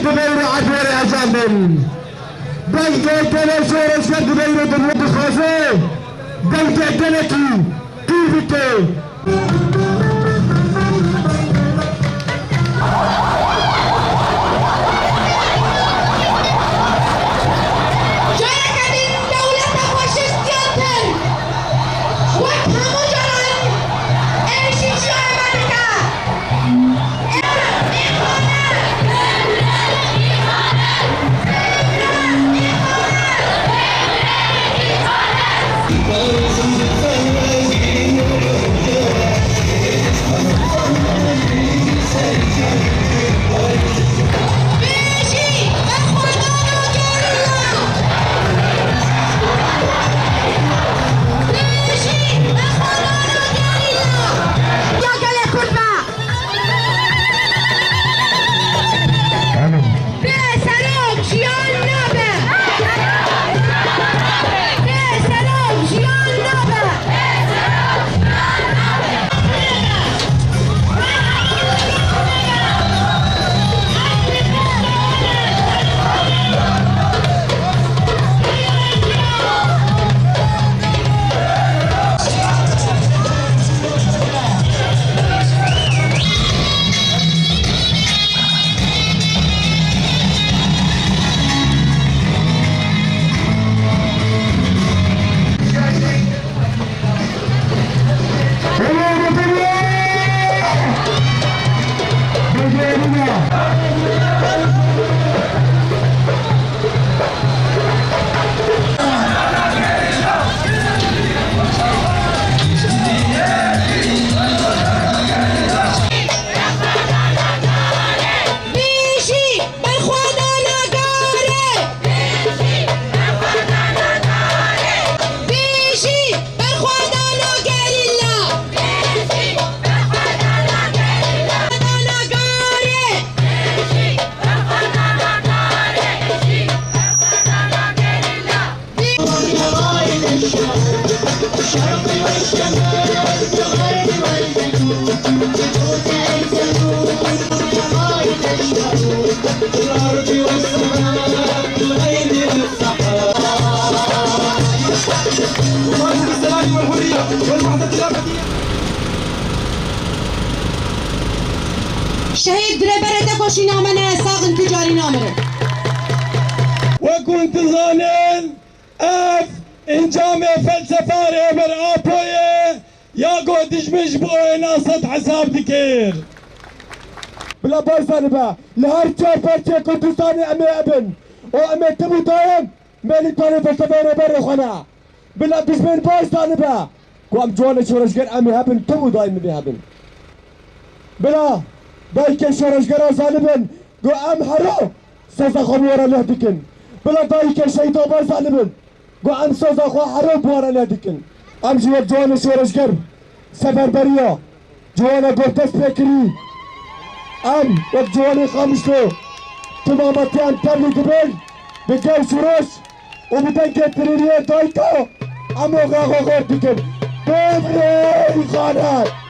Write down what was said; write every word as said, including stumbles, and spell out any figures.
Divê û erdê were hezan bin. Dengê gelê şoreşger divê û dilê dixwaze dengê gelekî pîr bike. Careke din dewleta faşîst ya Tirk wek hemû caran êrîşî ji me dike. Bê serok jiyan nabe. Bê serok jiyan nabe. Bijî berxwedana Garê! Bijî berxwedana gerîla! Berxwedana Garê! Şehîd Rêberê Tekoşî namene, sax in, tu carî namirin. Wek hûn dizanin, ev encamê felsefa Rêber Apo ye, ya ku dijmin ji bo wê nasend hesab dikir. Bila baş zanibe, li her çar parçeyê Kurdistanê em ê hebin û em ê tim û daim mêlî tanê felsefeyê Rêberê xwe ne. Bila dijmin baş zanibe ku em ciwanê şoreşger em ê hebin, tim û daim em ê hebin. Bila dayikê şoreşgera zanibin ku em hero soza xwe bi we re leh dikin. Bila dayikê şehîda baş zanibin ku em soza xwe hero bi we re leh dikin. Em jî wek ciwanê şoreşger seferberiya ciwana ku dest pê kirî. Em wek ciwanê Qamişlo timametiyan tevlî dibin bi gewş û roş û bi dengê tirîriyê dayika em oxa xwe xort dikin. Bê birê xanet!